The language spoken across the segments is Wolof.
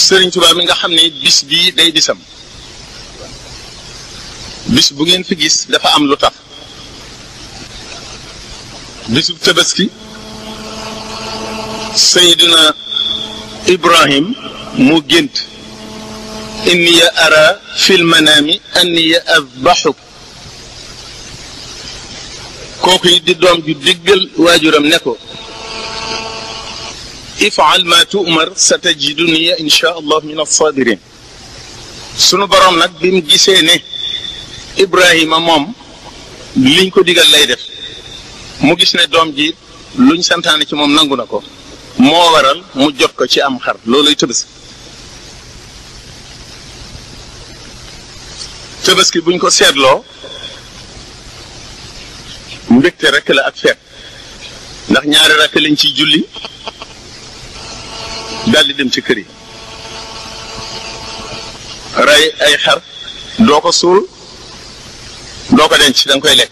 Sëriñ Tuubaa mi nga xam ne bis bii day bisam bis bu ngeen fi gis dafa am lu tax bisu tabaski Seydina Ibrahim mu gént inni ara fil manami anni azbahuk kooku yi di doom ju diggal waajuram ne ko if'al ma tu'mar satajiduni insha Allah min as-sabirin sunu borom nag bi mu gisee ne Ibrahima moom liñ ko digal lay def mu gis ne doom ji luñ santaane ci moom nangu na ko moo waral mu jot ko ci am xar looluy Tabaski Tabaski buñ ko seetloo mbégte rek la ak feet ndax ñaari rakk lañ ciy julli daldi dem ci kër yi rey ay xar doo ko suul doo ko denc da nga koy lekk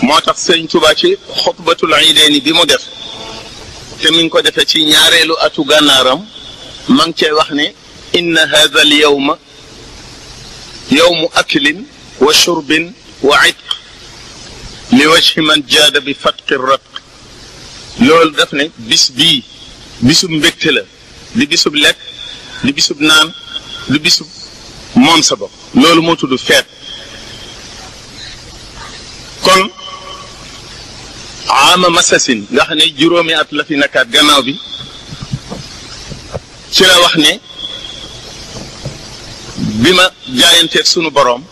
moo tax Sëriñ Tuubaa ci xutbatul iidayni bi mu def te mi ngi ko defee ci ñaareelu atu gànnaaram ma ngi cee wax ne inna haadha al yawma yawmu aklin wa shurbin wa itq li wajhi man jaada bi fatqi ratq loolu daf ne bis bii bisub mbégte la di bisub lekk di bisub naan di bisub moom sa bopp loolu moo tudd feet kon ama masasin nga xam ne juróomi at la fi nekkaat gannaaw bi ci la wax ne bi ma jaayanteeg sunu boroom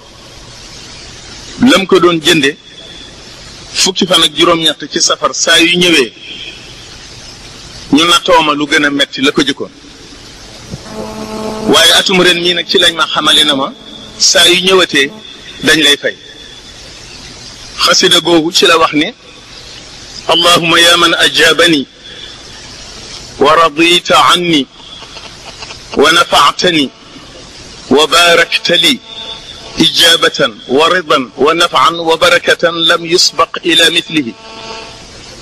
lam ko doon jënde fukki fan ak juróom-ñett ci safar saa yu ñëwee ñu nattooma lu gën a metti la ko jëkkoon waaye atum ren mii nag ci lañ ma xamale na ma saa yu ñëwatee dañ lay fay xasida googu ci la wax ne allahumma ya man ajabani wa radita anni wa nafaatani wa barakta li ijabatan wa ridan wa nafan wa barakatan lam yusbaq ila mithlihi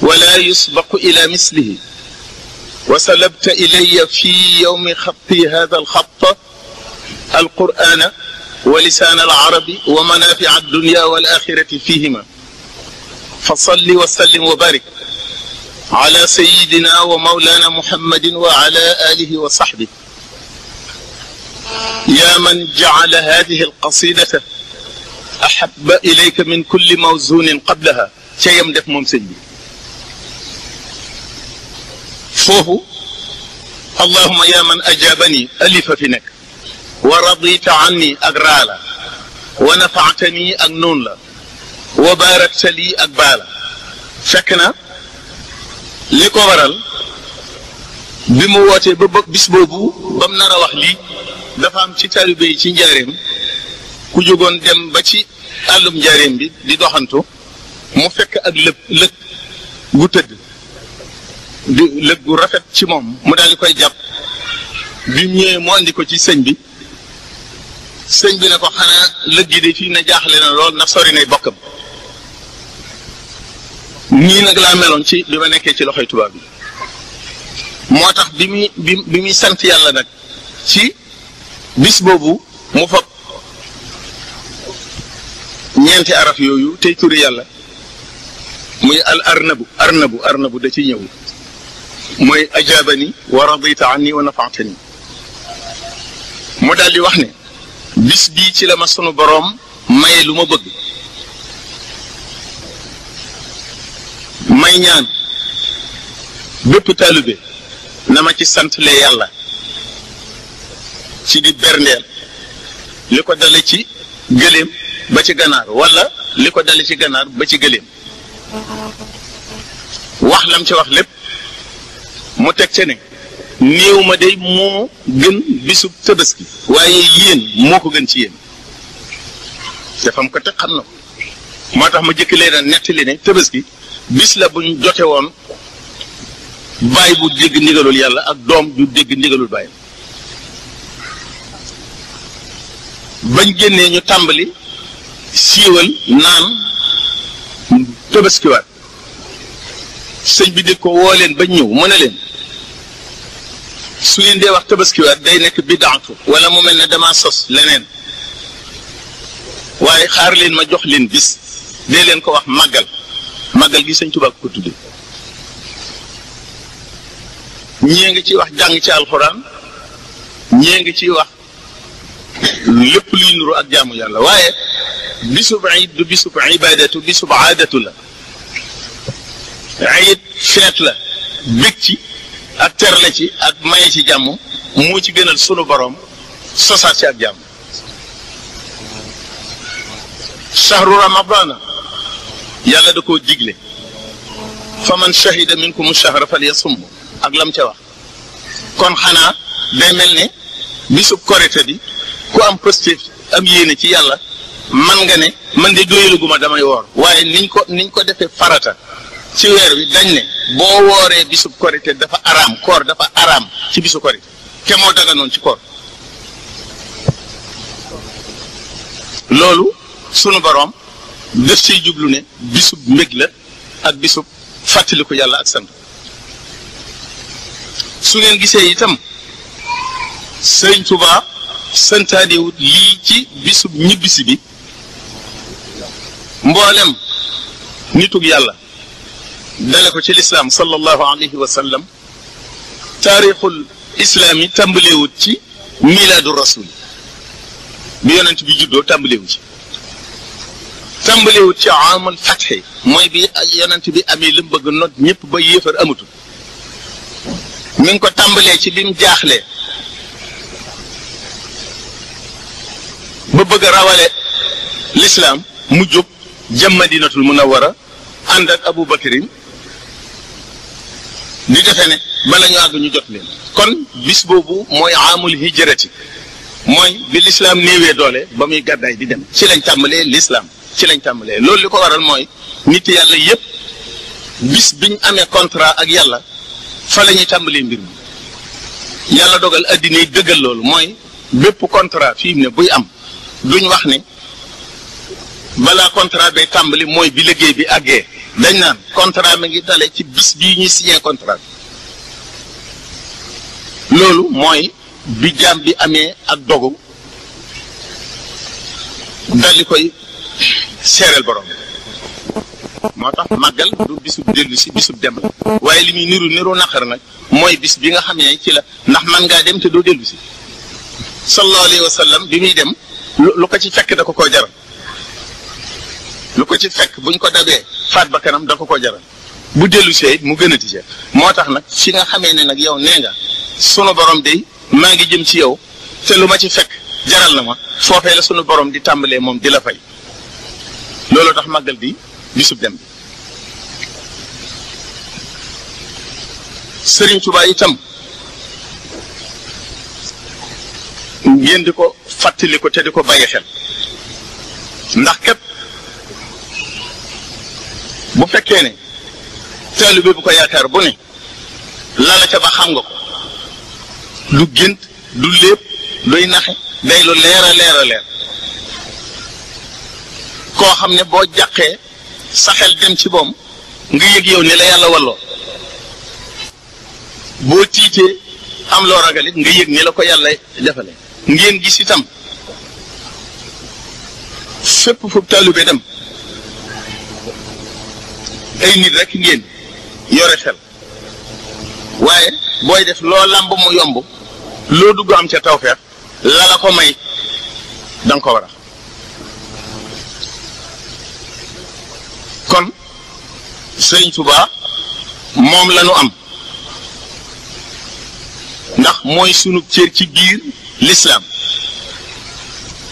wala yusbaq ila mislihi وسلبت إلي في يوم خطي هذا الخط القرآن ولسان العرب ومنافع الدنيا والآخرة فيهما فصل وسلم وبارك على سيدنا ومولانا محمد وعلى آله وصحبه يا من جعل هذه القصيدة أحب إليك من كل موزون قبلها شيء دف ممسني foofu allahuma ya man ajabani alifa fi nekk wa radita anni ak raala wa nafaatani ak noonu la wa barakta lii ak baala fekk na li ko waral bi mu wootee ba bis boobu ba mu nar a wax lii dafa am ci taalibe yi ci njaareem ku jógoon dem ba ci àllum njaareem bi di doxantu mu fekk ak lëg gu tëdd di lëg gu rafet ci moom mu daal di koy jàpp bi mu ñëwee mu andi ko ci sëñ bi ne ko xanaa lëg gi de fii na jaaxle na lool ndax sori nay bokkam nii nag laa meloon ci bi ma nekkee ci loxoy tubaab bi moo tax bi muy sant yàlla nag ci bis boobu mu fab ñeenti araf yooyu tey turi yàlla muy al arnabu da ci ñëw mooy ajabani wa radita anni wa nafaatani mu daal di wax ne bis bii ci la ma sunu boroom maye lu ma bëgg may ñaan bépp taalibe na ma ci santle yàlla ci di berndeel li ko dale ci gëléem ba ci ganaar wala li ko dale ci ganaar ba ci gëléem wax lam ci wax lépp mu teg ca ne néew ma day moo gën bisub tabaski waaye yéen moo ko gën ci yéen dafam ko teg xam na ko moo tax ma jëkk leen a nettali ne tabaski bis la buñ jote woon baay bu dégg ndigalul yàlla ak doom ju dégg ndigalul baay bañ génnee ñu tàmbali siiwal naan tabaskiwaat sëñ bi di ko woo leen ba ñëw mu ne leen su ngeen dee wax tabaskiwaat day nekk bidaatu wala mu mel ne dama sos leneen waaye xaar leen ma jox leen bis dee leen ko wax màggal gi sëñ Tuubaa ko tudde ñii ngi ciy wax jàng ci alxuraan ñii ngi ciy wax lépp luy nuru ak jaamu yàlla waaye bisub iid du bisub ibaadatu bisub aadatu la iid feet la bég ci ak terle ci ak maye ci jàmm moo ci gënal sunu boroom sosaat ci ak jàmm shahru ramadana yàlla da koo digle fa man shahida minkum shahra falyasum ak lam ca wax kon xanaa day mel ne bisub korite bi ku am positif am yéene ci yàlla man nga ne man de doyaluguma damay woor waaye niñ ko defee farata ci weer wi dañ ne boo wooree bisub korite dafa araam koor dafa araam ci bisu korite te moo daga noonu ci koor loolu sunu boroom def ciy jublu ne bisub mbég la ak bisub fàttaliku yàlla ak sant su ngeen gisee itam Sëriñ Tuubaa santaanewut lii ci bisub ñibbisi bi mboolem nitug yàlla dale ko ci lislaam sallallahu alayhi wa sallam taarixul islaam yi tàmbaleewut ci milaadu rasul bi yonent bi juddoo tàmbaleewut ci tàmbaleewut ci aamul fatxe mooy bi yonent bi amee li mu bëgg not ñëpp ba yéefar amatul mi ngi ko tàmbalee ci bi mu jaaxlee ba bëgg a rawale lislaam mu jóg jëm Madinatul Munawwara ànd ak Abu Bakrin di defe ne bala ñu àgg ñu jot leen kon bis boobu mooy aamul hijrati mooy bi lislaam néewee doole ba muy gàddaay di dem ci lañ tàmbalee lislaam ci lañ tàmbalee loolu li ko waral mooy nit yàlla yépp bis biñ amee contrat ak yàlla fa la ñuy tàmbalee mbir mi yàlla dogal addina yi dëggal loolu mooy bépp contrat fii mu ne buy am duñ wax ne balaa contrat bay tàmbali mooy bi liggéey bi àggee dañ naan contrat mi ngi dale ci bis bii ñuy signé contrat loolu mooy bi jaam bi amee ak dogu daldi koy seereel borom moo tax màggal du bisub dellu si bisub dem la waaye li muy niru naqar nag mooy bis bi nga xam ne ci la ndax man ngaa dem te doo dellu si sallallahu alayhi wa sallam bi muy dem lu ko ci fekk da ko koo jaral lu ko ci fekk buñ ko dabee faat ba kanam da ko koo jaral bu dellu see mu gën a tise moo tax nag fi nga xamee ne nag yow nee nga sunu borom de maa ngi jëm ci yow te lu ma ci fekk jaral na ma foofee la sunu borom di tàmbalee moom di la fay loolu tax màggal bi bisub dem bi Sëriñ Tuubaa itam ngeen di ko fàttali ko te di ko bàyyi xel ndax képp bu fekkee ne taalibe bu ko yaakaar bu ne lala ca ba xam nga ko du gént du lépp duy naxe day lu leer a leer koo xam ne boo jàqee sa xel dem ci moom nga yëg yow ni la yàlla walloo boo tiitee am loo ragalit nga yëg ni la ko yàlla defale ngeen gis itam fépp fu taalibe dem ay nit rek ngeen yore xel waaye booy def loo làmb mu yomb loo dugg am ca tawfeex la la ko may danga ko war a kon Sëriñ Tuubaa moom la ñu am ndax mooy sunu cër ci biir lislaam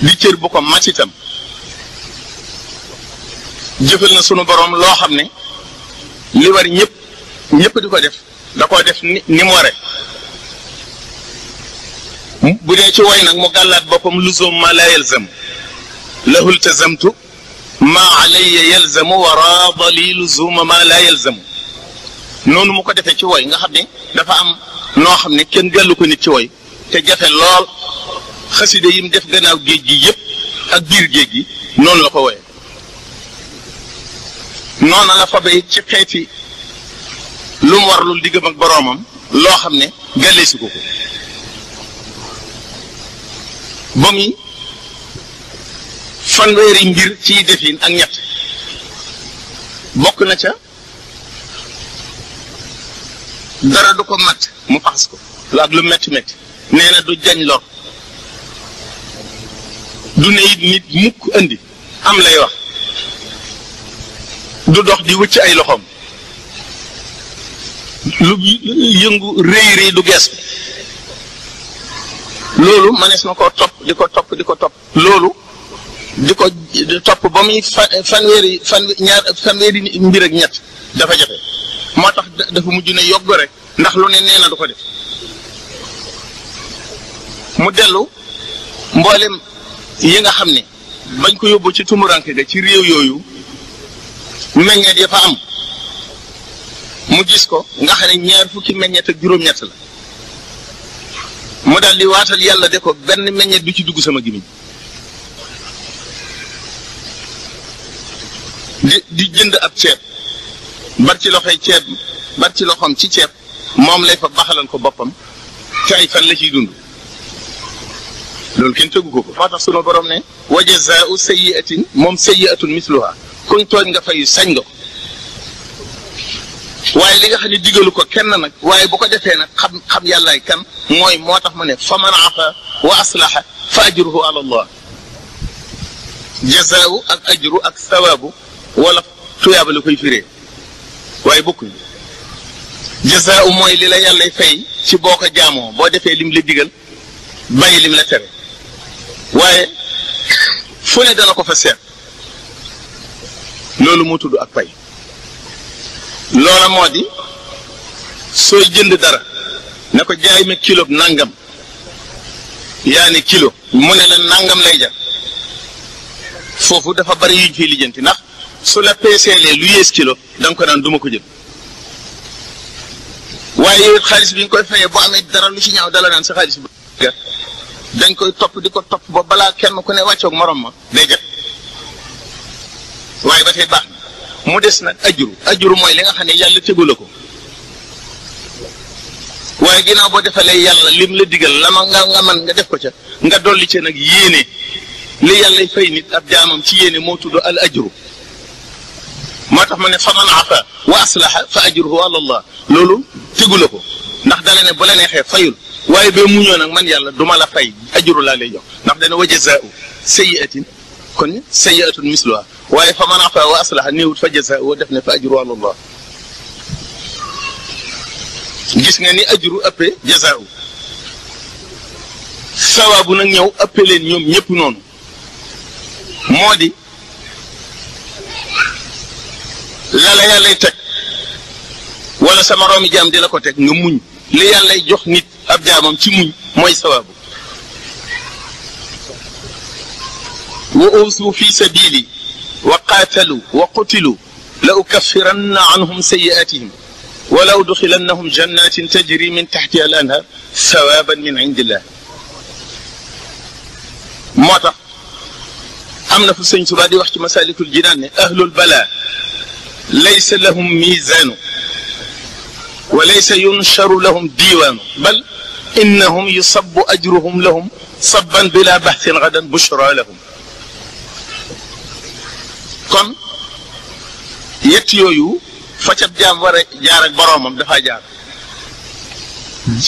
di cër bu ko màcc itam jëfal na sunu borom loo xam ne li war ñëpp di ko def da koo def ni mu ware bu dee ci woy nag mu gàllaat boppam luzum ma la yalzam lahu iltazamtu ma alayya yalzamu wa raada li luzuma ma la yalzamu noonu mu ko defee ci woy nga xam ne dafa am noo xam ne kenn gàllu ko nit ci woy te jafe lool xaside yi mu def gannaaw géej gi yëpp ak biir géej gi noonu la ko woye noona la fabe ci xeeti lu mu warlul diggam ak boroomam loo xam ne gàlleesi ko ba muy fanweeri mbir ciy defin ak ñett bokk na ca dara du ko mat mu faxas ko lu ak lu metti metti nee na du jañ lor du ne it nit mukk andi am lay wax du dox di wëcc ay loxoom lu yëngu rëy rëy du gees loolu manees na koo topp di ko topp loolu di ko topp ba muy fanweeri mbir ak ñett dafa jafe moo tax dafa mujj ne yogg rek ndax lu ne nee na du ko def mu dellu mboolem yi nga xam ne bañ ko yóbbu ci tumuranke ga ci réew yooyu meññeet ya fa am mu gis ko nga xam ne 20 fukki meññeet ak juróom-ñett la mu daal di waatal yàlla de ko benn meññeet du ci dugg sama gimiñ di jënd ab ceeb bar ci loxoy ceeb bar ci loxoom ci ceeb moom lay fa baxalal ko boppam te ay fan la ciy dund loolu kenn tëggu ko moo tax sunu borom ne wa jazaa'u sayyi'atin moom sayyi'atun misluha kuñ tooñ nga fayu sañ nga ko waaye li nga xam ne digalu ko kenn nag waaye bu ko defee nag xam yàllaay kan mooy moo tax mu ne fa man afa wa aslaha fa ajruhu ala allah jazaa'u ak ajru ak sawaabu wala tuyaaba la koy firee waaye bokkuñ jazaa'u mooy li la yàllay fay ci boo ko jaamoo boo defee lim la digal bàyyi lim la tere waaye fu ne dana ko fa seet loolu moo tudd ak pay loola moo di sooy jënd dara ne ko jaay ma kilo nangam yaa ne kilo mu ne la nangam lay jar foofu dafa bari yuñ fiy lijjanti ndax su la peeseelee lu yées kilo da nga ko naan duma ko jël waaye yow xaalis bi nga koy fayee boo amee dara lu ci ñaaw dala naan sa xaalis bi dañ koy topp di ko topp ba balaa kenn ku ne wàccoog morom ma day jot waaye ba tey baax na mu des nag ajuru mooy li nga xam ne yàlla tegu la ko waaye ginnaaw boo defalee yàlla lim la digal la ma nga man nga def ko ca nga dolli ca nag yéene li yàlla fay nit ab jaamam ci yéene moo tudd al ajru moo tax ma ne fa man afa wa aslaha fa ajruhu ala allah loolu tegu la ko ndax dala ne bu la neexee fayul waaye bee muñoo nag man yàlla duma la fay ajru laa lay jox ndax dana wa jazaa'u sayyi'atin kon sayyi'atun misluha waaye fa man afa wa aslaha néewut fa jazaa'u def ne fa ajru ala allah gis nga ni ajru ëppee jazaa'u sawaabu nag ñëw ëppee leen ñoom ñëpp noonu moo di la la yàllay teg wala sa moroomi jaam di la ko teg nga muñ li yàllay jox nit ab jaamam ci muñ mooy sawaabu wa uusu fi sabili wa qaatalu wa qutilu la ukaffiranna anhum sayyi'atihim wa la udxilannahum jannatin tajri min taxtiha al anhar sawaban min indillah moo tax am na fu sëñ Tuubaa di wax ci masalikul jinaan ne ahlul bala laysa lahum miizaanu wa laysa yunsharu lahum diiwaanu bal innahum yusabbu ajruhum lahum sabban bila baxsin gadan bushra lahum kon yett yooyu fa ca jaam war a jaar ak boroomam dafaa jaar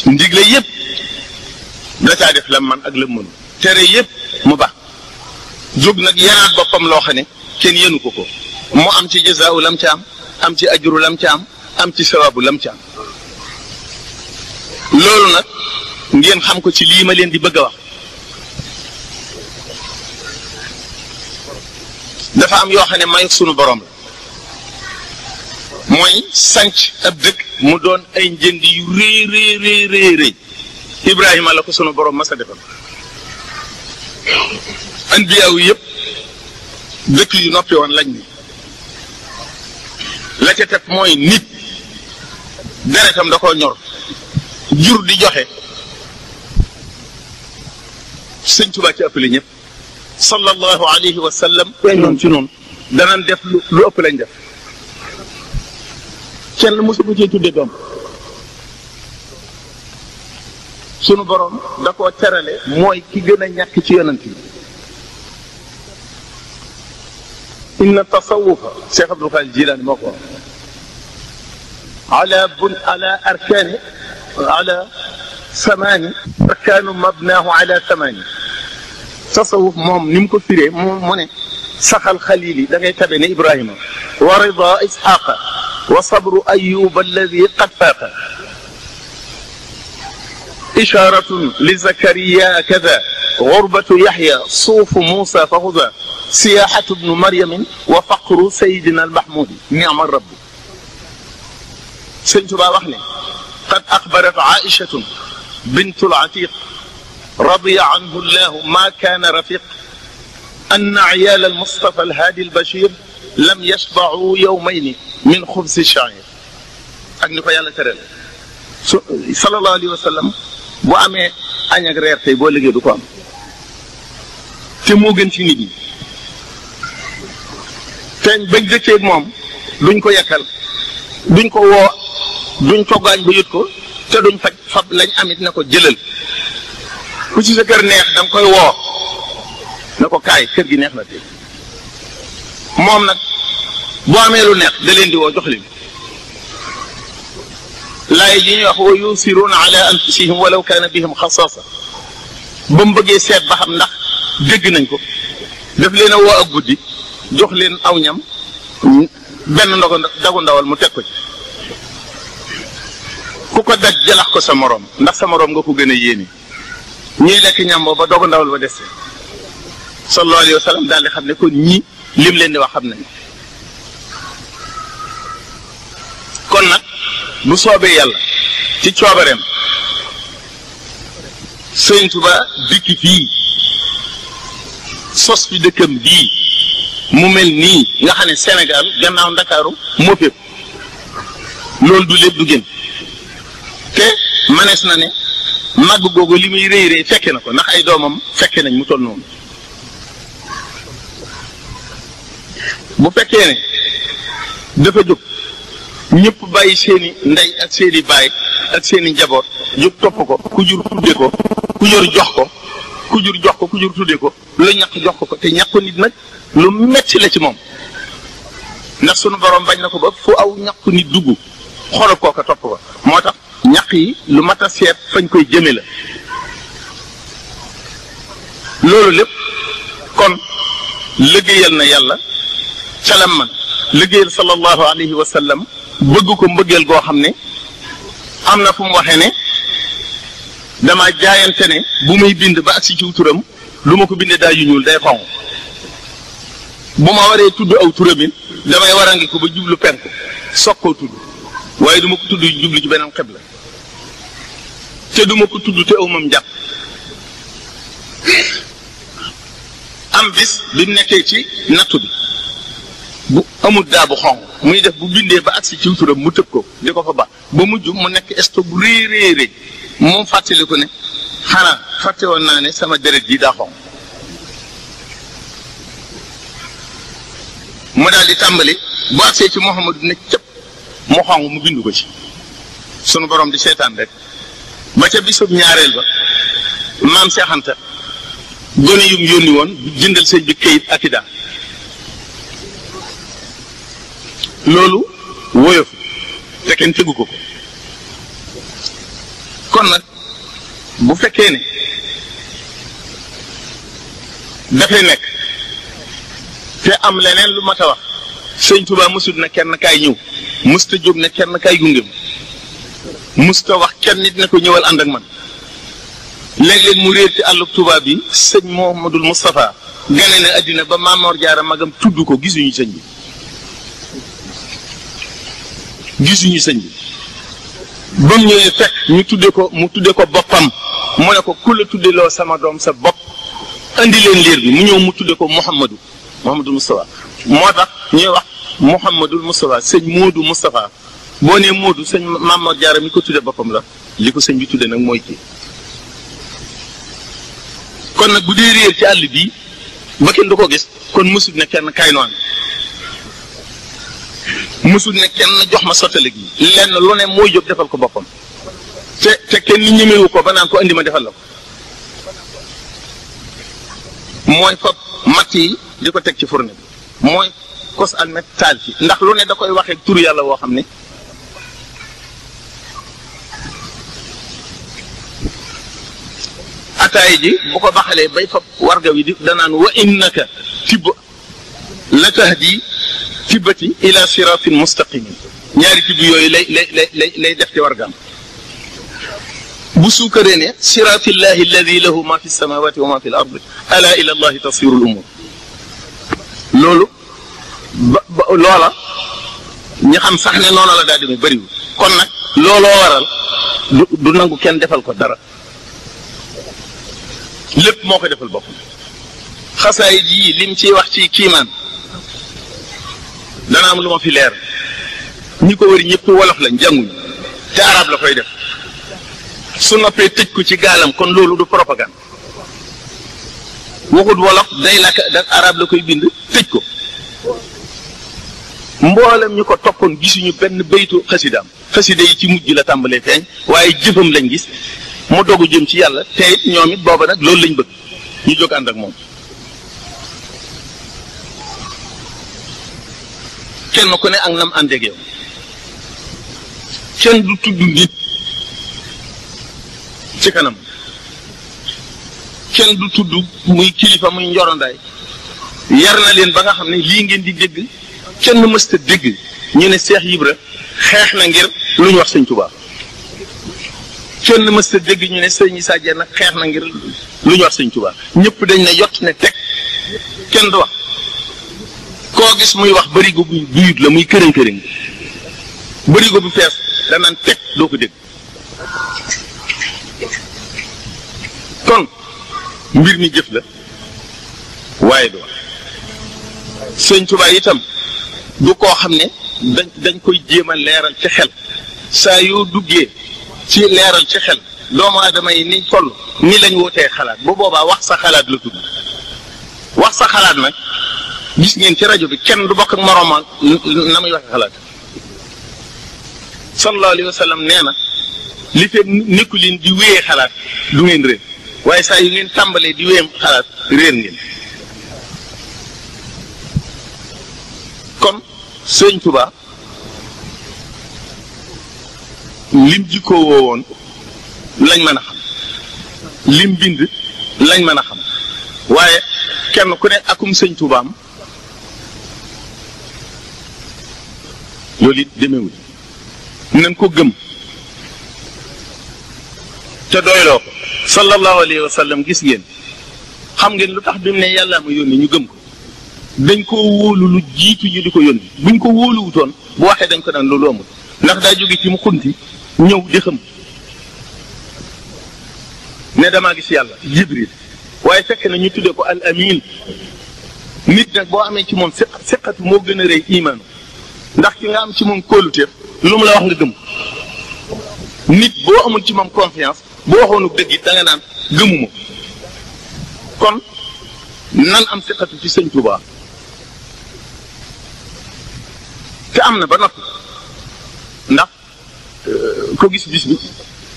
ndigle yëpp da caa def lam man ak lam mënu tere yëpp mu baax jóg nag yaraat boppam loo xam ne kenn yenu ko ko mu am ci jazaa'u lam ca am ci ajru lam ca am ci sawaabu lam ca am loolu nag ngeen xam ko ci lii ma leen di bëgg a wax dafa am yoo xam ne may sunu borom la mooy sanc ab dëkk mu doon ay njëndi yu rëy Ibrahima la ko sunu borom mas a defal anbiyaaw yëpp dëkk yu noppi woon lañ ni la ca teg mooy nit deretam da koo ñor jur di joxe sëñ Tuubaa ci ëppale ñëpp sallallahu alayhi wa sallam feeñoon ci noonu danañ def lu ëpp lañ def kenn mosu ko cee tudde doom sunu borom da koo terale mooy ki gën a ñàkk ci yonent yi inna tasawufa Cheikh Abdul Qadir Jilaani moo ko على أركان على 8 أركان مبناه على 8 تصوف موم نيمكو فيري مو سخل خليلي داغي تابني إبراهيم ورضا إسحاق وصبر أيوب الذي قد فاق إشارة لزكريا كذا غربة يحيى صوف موسى فهذا سياحة ابن مريم وفقر سيدنا المحمود نعم الرب سيدنا توبا وخني قد أخبرت عائشة بنت العتيق رضي عنه الله ما كان رفيق أن عيال المصطفى الهادي البشير لم يشبعوا يومين من خبز الشعير أغنيكو يالا ترال صلى الله عليه وسلم بو امي اñ ak reer tay bo liggé du ko am té mo gën ci nit ñi teñ bañ dëkké ak mom duñ ko yakal duñ ko wo duñ ko gañ ba yut ko té duñ faj fab lañ amit na ko jëlal ku ci sa kër neex dang koy wo nako kay kër gi neex na té mom nak bo amé lu neex da leen di wo jox leen لا يجي ويؤثرون على انفسهم ولو كان بهم خصاصه بام بغي سيت با خم ndax deug nañ ko def leena wo ak guddi jox leen aw ñam ben ndogo dagu ndawal mu tek ko ci ku ko daj jalax ko sa morom ndax sa morom nga ko gëna yéene ñi lek ñam ba dogu ndawal ba dess sallallahu alayhi wasallam dal di xamne ko ñi lim leen di wax xam nañ kon nak bu soobee yàlla ci coobareem Sëñ Tuubaa dikki fii sos fi dëkkam bii mu mel nii nga xam ne Sénégal gannaaw Ndakaaru moo fépp loolu du lépp du gën te manees na ne màgg googu li muy rëy rëy fekke na ko ndax ay doomam fekke nañ mu toll noonu bu fekkee ne dafa jóg ñëpp bàyyi seeni ndey ak seeni baay ak seeni njaboot jóg topp ko ku jur tudde ko ku jur jox ko ku jur jox ko ku jur tudde ko lu ñàkk jox ko te ñàkk nit nag lu metti la ci moom ndax sunu borom bañ na ko ba fu aw ñàkk nit dugg xoolal kooka topp ko moo tax ñàkk yi lu mat a seet fañ koy jëme la loolu lépp kon liggéeyal na yàlla calam man liggéeyal sallallahu alayhi wa sallam bëgg ko mbëggeel goo xam ne am na fu mu waxee ne dama jaayante ne bu muy bind ba agsi ci turam lu ma ko bindee daa yu ñuul day xonq bu ma waree tudd aw turamit damay warangi ko ba jublu penku soog koo tudd waaye du ma ko tudd jublu ci beneen xibla te du ma ko tudd te aw mam njàpp am bis bi mu nekkee ci nattu bi bu amul daa bu xonq muy def bu bindee ba agsi ci turam mu tëb ko di ko fa ba mujj mu nekk esto bu réeréeré moom fàttali ko ne xanaa fàtte woon naa ne sama deret ji daa xonq mu daal di tàmbali bu agsee ci Muhammadu ne cëpp mu xonq mu bindu ko ci sunu borom di seetaan rek ba ca bisub ñaareel ba maam Seex Anta gone yum yónni woon jëndal sëñ bi këyit ak i daal loolu woyof te kenn tegu ko kon nag bu fekkee ne dafay nekk te am leneen lu mat a wax Sëñ Tuubaa mësut na kenn kaay ñëw mësta jóg ne kenn kaay gunge ma mësta wax kenn nit ne ko ñëwal ànd ak man léeg-léeg mu réer ci àllub Tuubaa bi sëñ Muhammadul Moustapha gane na àddina ba Maamoor Jaara magam tudd ko gisuñu sëñ bi gisuñu sëñ bi ba mu ñëwee fekk ñu tudde ko mu tudde ko boppam mu ne ko ku la tudde loo sama doom sa bopp andi leen liir bi mu ñëw mu tudde ko Muhammadul Moustapha moo tax ñuy wax Muhammadul Moustapha sëñ Moodu Moustapha boo nee Moodu sëñ Maamoor Jaara mi ko tudde boppam la li ko sëñ bi tudde nag mooy kii kon nag bu dee réer ci àll bii ba kenn du ko gis kon mësul ne kenn kaay noonu mësul ne kenn jox ma sottale gi lenn lu ne mooy jóg defal ko boppam te kenn ñemewu ko ba naan ko andi ma defal la ko mooy fop matt yi di ko teg ci fourne bi mooy kos almet taal ci ndax lu ne da koy waxee turu yàlla woo xam ne ataay ji bu ko baxalee bay fop warga wi di danaan wa innaka tibb la tahdi tibbati ila siratin mustaqimin ñaari tibb yooyu lay def ci wargaam bu suukaree ne siratillahi alladi lahu ma fi samawati wa ma fi l ardi ala ila allahi tasiru l umur loolu ba loola ñi xam sax ne noonu la daal di bëriwul kon nag looloo waral du nangu kenn defal ko dara lépp moo ko defal boppam xasaay ji lim ciy wax ci kiimaan dana am lu ma fi leer ñi ko wëri ñëpp wolof lañ jànguñ te arab la koy def su noppee tëj ko ci gaalam kon loolu du propagande waxut wolof day làkk da arab la koy bind tëj ko mboolem ñu ko toppoon gisuñu benn baytu xasidaam xasida yi ci mujj la tàmbalee feeñ waaye jëfam lañ gis mu dogu jëm ci yàlla te it ñoom it booba nag loolu lañ bëgg ñu jóg ànd ak moom kenn ku ne ak nam àndeeg yow kenn du tudd nit ci kanam kenn du tudd muy kilifa muy njorondaay yar na leen ba nga xam ne lii ngeen di dégg kenn mësta dégg ñu ne Seex Ibra xeex na ngir lu ñu wax Sëñ Tuubaa kenn mësta dégg ñu ne Sëñ Issa Diène nag xeex na ngir lu ñu wax Sëñ Tuubaa ñëpp dañ ne yott ne teg kenn du wax koo gis muy wax bërigo bu duyut la muy këriñ-këriñ bërigo bu fees danaan teg doo ko dégg kon mbir mi jëf la waaye du wax Sëñ Tuubaa itam du koo xam ne dañ koy jéem a leeral ci xel saa yoo duggee ci leeral ci xel doomu aadama yi ni toll ni lañ wootee xalaat bu boobaa wax sa xalaat la tudd wax sa xalaat nag gis ngeen ci rajo bi kenn du bokk ak moroomam na muy waxe xalaat sallallahu alayhi wa sallam nee na li fekk nekku leen di wéyee xalaat du ngeen réer waaye saa yu ngeen tàmbalee di wéyee xalaat réer ngeen kon Sëñ Tuubaa lim jikkoo woo woon lañ mën a xam lim bind lañ mën a xam waaye kenn ku ne akum Sëñ Tuubaam loolu it demeewul nañ ko gëm te doyloo ko sallallahu alayhi wa sallam gis ngeen xam ngeen lu tax bi mu ne yàllaa ma yónni ñu gëm ko dañ ko wóolu lu jiitu ñu di ko yónni buñ ko wóoluwutoon bu waxee dañ ko daan loolu amul ndax daa jóge ci mu xunti ñëw di xam ne damaa gis yàlla Jibril waaye fekk na ñu tuddee ko al amin nit nag boo amee ci moom siqatu moo gën a rëy imaanu ndax ki nga am ci moom kóoluteef lu mu la wax nga gëm nit boo amul ci moom confiance boo waxoonu dëgg it da nga naan gëmuma kon nan am siqatu ci Sëñ Tuubaa te am na ba noppi ndax ko gis bis bi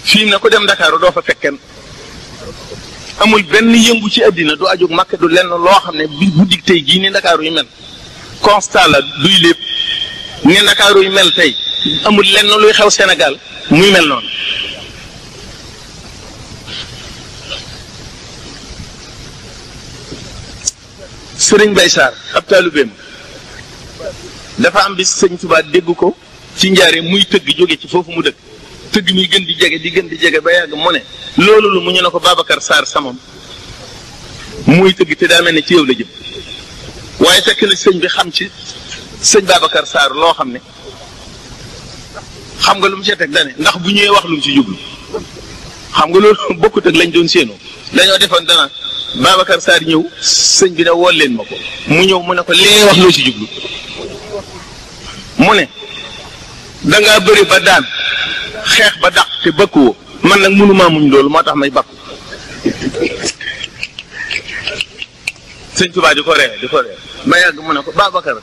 fii mu ne ko dem Dakar doo fa fekkeen amul benn yëngu ci àddina du ajug Makka du lenn loo xam ne bi bu dig tey jii ni Dakar yu mel constat la duy lépp ni Dakar yu mel tey amul lenn luy xew Sénégal muy mel noonu Sëriñ Bay Sarr ab taalibeem dafa am bis Sëñ Tuubaa dégg ko ci njaare muy tëgg jóge ci foofu mu dëkk tëgg mi gën di jege ba yàgg mu ne loolu lu mu ñu ne ko Babacar Sarr samam muy tëgg te daa mel ne ci yow la jëm waaye fekk na sëñ bi xam ci sëñ Babacar Sarr loo xam ne xam nga lu mu see teg dane ndax bu ñëwee wax lu mu ci jublu xam nga loolu bokkut ak lañ doon séenoo dañoo defoon dana Babacar Sarr ñëw sëñ bi ne woo leen ma ko mu ñëw mu ne ko lee wax loo ci jublu mu ne dangaa bëri ba daan xeex ba dàq te bakkuwoo man nag mënumaa muñ loolu moo tax may bakku sëñ Tuubaa di ko ree ba yàgg mu ne ko Babacar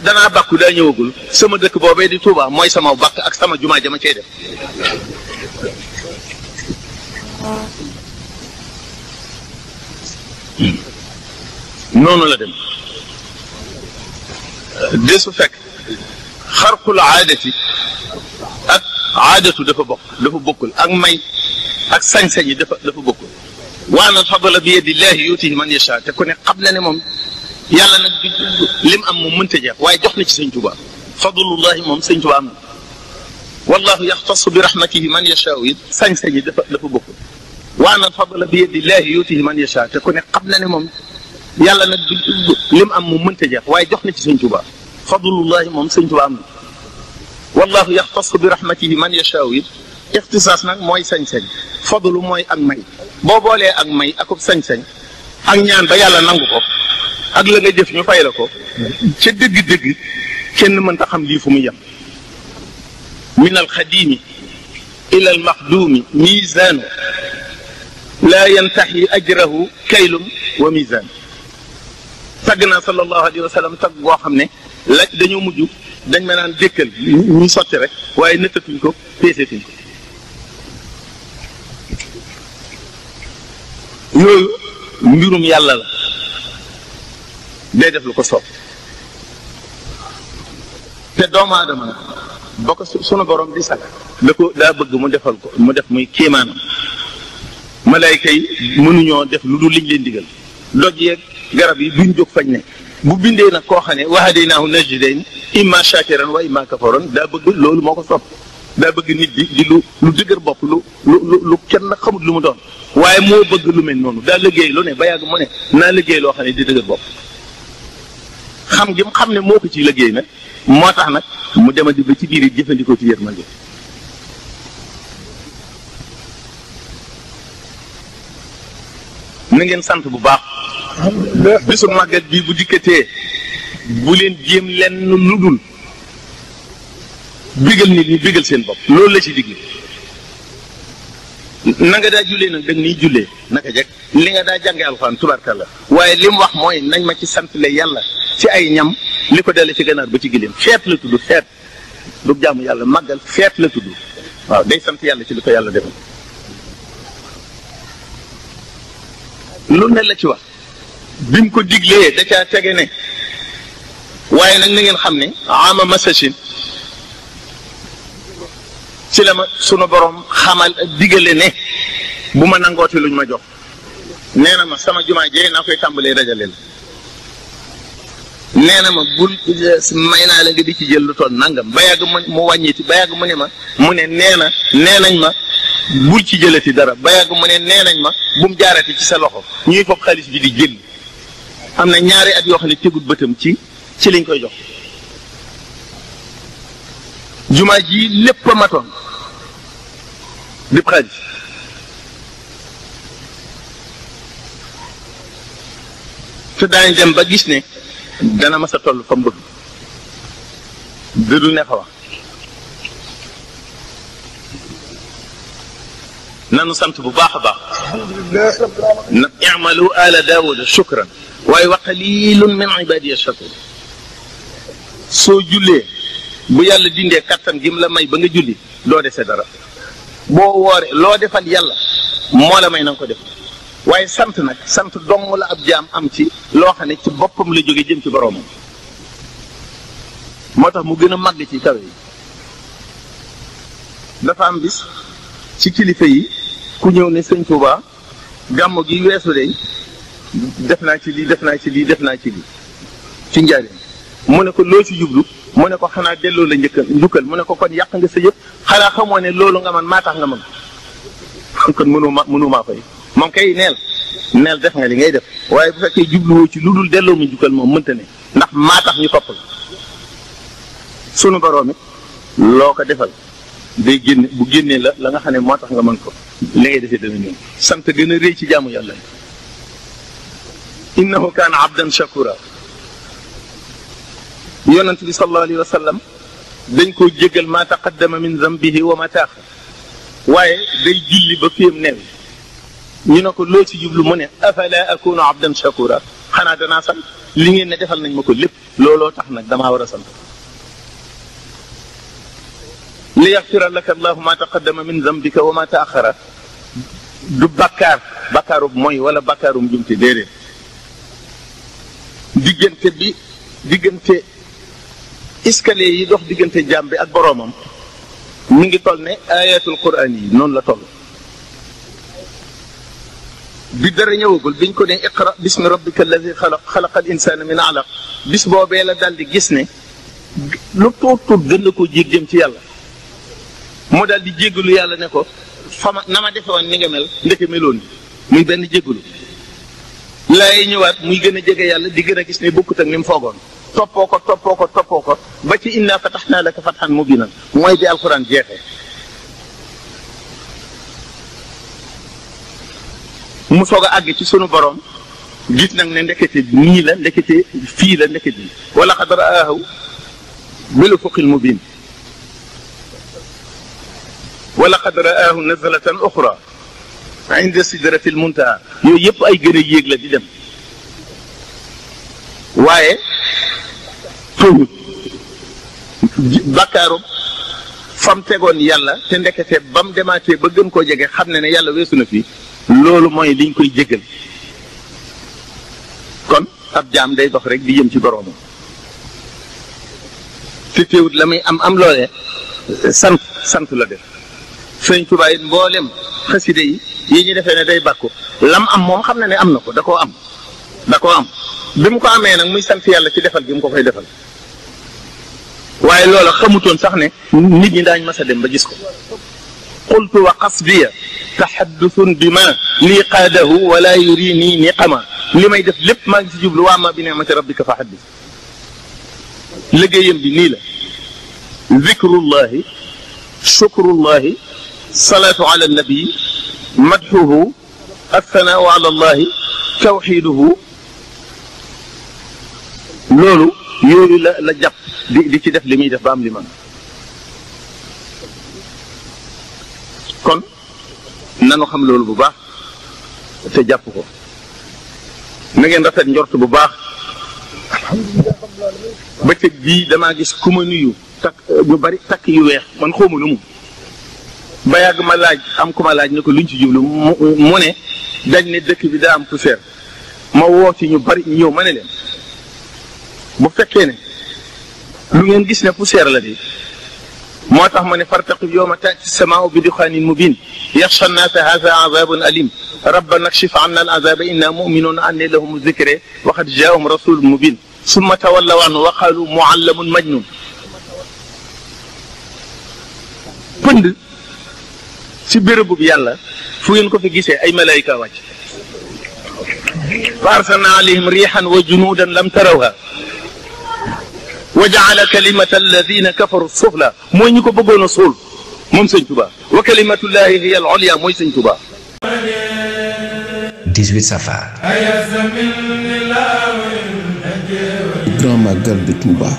danaa bàkku daa ñëwagul sama dëkk boobee di Tuubaa mooy sama bàkk ak sama jumaa jama cey def noonu la dem de su fekk xarqul aadati ak aadatu dafa bokkul ak may ak sañ-sañ yi dafa bokkul wa anna al-fadla bi yadillahi yutihi man yasha te ku ne xam na ne moom yàlla nag lim am moom mënta jeex waaye jox na ci sëñ Tuubaa fadlullahi moom sëñ Tuubaa am na wallahu yaxtasu bi rahmatihi man yasha it sañ-sañ yi dafa bokkul wa anna al-fadla bi yadillahi yutihi man yasha te ku ne xam na ne moom yàlla nag lim am moom mënta jeex waaye jox na ci sëñ Tuubaa fadlullahi moom sëñ Tuubaa am na wallahu yaxtasu bi rahmatihi man yasha it ixtisaas nag mooy sañ-sañ fadlu mooy ak may boo boolee ak may akub sañ-sañ ak ñaan ba yàlla nangu ko ak la nga jëf ñu fay la ko ca dëgg-dëgg kenn mënta xam lii fu mu yem min alxadimi ila almaxduumi misaanu laa yantaxi ajrahu kaylum wa misaan tagg naa sallallahu alayhi wa sallam tagg boo xam ne la dañoo mujj dañ ma naan dékkal ñu sotti rek waaye nëttatuñ ko peesetuñ ko yooyu mbirum yàlla la day def lu ko soob te doomu aadama nag ba ko sunu borom di sàkk daa bëgg mu defal ko mu def muy kéemaanam malayka yi mënuñoo def lu dul liñ leen digal doj yeeg garab yi duñ jóg fañ ne bu bindee nag koo xam ne wa hadaynaahu najdayn imma shakiran wa imma kafuran daa bëgg loolu moo ko soob daa bëgg nit di lu dëgër bopp lu kenn xamut lu mu doon waaye moo bëgg lu mel noonu daa liggéey lu ne ba yàgg mu ne naa liggéey loo xam ne di dëgër bopp xam gi mu xam ne moo ko ci liggéey nag moo tax nag mu demandi ba ci biir it jëfandikoo ci yërmande na ngeen sant bu baax bisu màggat bii bu dikkatee bu leen jéem lenn lu dul bigal nit ñi bigal seen bopp loolu la ci digle na nga daa jullee nag danga niy jullee naka jekk li nga daa jànge alxuraan tubarkalla waaye li mu wax mooy nañ ma ci santle yàlla ci ay ñam li ko dale ci ganaar ba ci giléem feet la tudd feet du jaamu yàlla màggal feet la tudd waaw day sant yàlla ci li ko yàlla defal lu ne la ci wax bi mu ko diglee da caa tege ne waaye nag na ngeen xam ne ama masachin ci la ma sunu borom xamal digale ne bu ma nangooti luñ ma jox nee na ma sama jumaa jee naa koy tàmbalee dajaleel nee na ma bul may naa la nga di ci jël lu toon nangam ba yàgg mu wàññiti ba yàgg mu ne ma mu ne nee nañ ma bul ci jëlati dara ba yàgg mu ne nee nañ ma bu mu jaarati ci sa loxo ñuy foog xaalis bi di jël am na ñaari at yoo xam ne tegul bëtam ci liñ koy jox jumaa ji lépp a matoon lépp xaalis te daañ dem ba gis ne dana mas a toll fa mu bëgg dëdu neex a wax nanu sant bu baax a baax na i'malu ala daawuda shukran waaye wa qalilun min ibadiya shakur soo jullee bu yàlla dindee kattan gi mu la may ba nga julli doo dese dara boo wooree loo defal yàlla moo la may na nga ko def waaye sant nag sant dong la ab jaam am ci loo xam ne ci boppam la jóge jëm ci boroomam moo tax mu gën a màgg ci kawe yi dafa am bis ci kilifa yi ku ñëw ne sëñ Tuubaa gàmmu gi weesu de def naa ci lii def naa ci lii def naa ci lii ci njaareem mu ne ko loo ci jublu mu ne ko xanaa delloo la njukkal mu ne ko kon yàq nga sa yëpp xanaa xamoo ne loolu nga man maa tax nga man kon mënumaa fay moom kay neel def nga li ngay def waaye bu fekkee jubluwoo ci lu dul delloo mu njukkal moom mënta ne ndax maa tax ñu topp la sunu boroom it loo ko defal day génne bu génnee la nga xam ne moo tax nga mën ko li ngay defee dana ñëw sant gën a rëy ci jaamu yàlla innahu kaana abdan shakura yonent bi sallallahu alayhi wa sallam dañ koo jégal ma taqaddama min zambihi wa ma taaxar waaye day julli ba fiyam neew ñu ne ko loo ci jublu mu ne afala akunu abdan shakura xanaa danaa sant li ngeen ne defal nañ ma ko lépp looloo tax nag damaa war a sant li yaxfira laka allahu ma taqaddama min zambika wa ma taaxara du bakkaaru mooy wala bakkaarum jumte déedéet diggante escalier yi dox diggante jaam bi ak boroomam mi ngi toll ne ayatul quran yi noonu la toll bi dara ñëwagul biñ ko ne iqra bismi rabbika alladi xalaq xalaqal insana min alaq bis boobee la daal di gis ne lu tuut gën na koo jéeg jëm ci yàlla moo daal di jéggalu yàlla ne ko fama na ma defe woon ni nga mel ndeke meloon muy benn jéggalu laay ñëwaat muy gën a jege yàlla di gën a gis ne bokkut ak ni mu foogoon toppoo ko ba ci inna fatahnaa laka fathan mubiinan mooy bi alquran jeexee mu soog a àgg ci sunu borom gis nag ne ndekete nii la ndekete fii la ndekete wala qad ra'aahu bil ufuqil mubiin wala qad ra'aahu nazlatan uxra inda sidratil muntaha yooyu yëpp ay gën a yéeg la di dem waaye tooñut bakkaaru fam tegoon yàlla te ndekete ba mu demaatee ba gën koo jege xam ne yàlla weesu na fi loolu mooy liñ koy jégal kon ab jaam day dox rek di yëm ci boroomam te teewut la muy am loolee sant la def sëñ Tuubaa it mboolem xaside yi ñu defee ne day bàkku lam am moom xam na ne am na ko da koo am bi mu ko amee nag muy sant yàlla ci defal gi mu ko koy defal waaye loola xamutoon sax ne nit ñi daañ mas a dem ba gis ko qultu wa qasbiya taxaddusun bi ma lii qaadahu wala yuri nii niqama li may def lépp maa ngi si jublu waa ma bi ni'mati rabbika fa haddis liggéeyam bi nii la zikrullahi shukrullahi salaatu ala nabi madxuhu althanaau ala allahi tawxiduhu loolu yooyu la jàpp di ci def li muy def ba am li man kon nanu xam loolu bu baax te jàpp ko na ngeen rafet njort bu baax bëccëg bii damaa gis ku ma nuyu takk ñu bari takk yu weex man xawma lu mu ba yàgg ma laaj am ku ma laaj ne ko luñ ci jublu mu ne dañ ne dëkk bi daa am poussière ma woo ci ñu bari ñu ñëw ma ne leen bu fekkee ne lu ngeen gis ne poussière la di moo tax ma ne fartaqib yawma taati samaau bi duxaanin mubin yaxsha annaasa haza azabun alim rabbana kshif anna al azaba inna muminuna anni lahum zikre wa qad jaahum rasulun mubin summa tawallaw anhu wa qaalu muallamun majnun pënd ci bérébu bi yàlla fu ngeen ko fi gisee ay malayka wàcc fa arsalna alayhim rihan wa junuudan lam tarawha wa jaala kalimata alladina kafaru sufla mooy ñu ko bëggoon a suul moom sëñ Tuba wa kalimatullahi hiya al ulya mooy sëñ Tuba 18 safar grand magal de Touba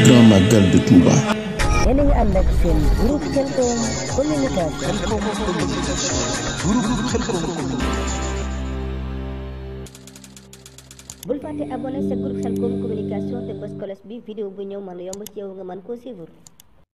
grand magal de Touba. Yéen a ngi ànd ak seen groupe Khelcom communication. bul fàtte abonné sa groupe Khelcom communication te bës cloche bi vidéo bu ñëw mën a yomb ci yow nga mën koo suivre.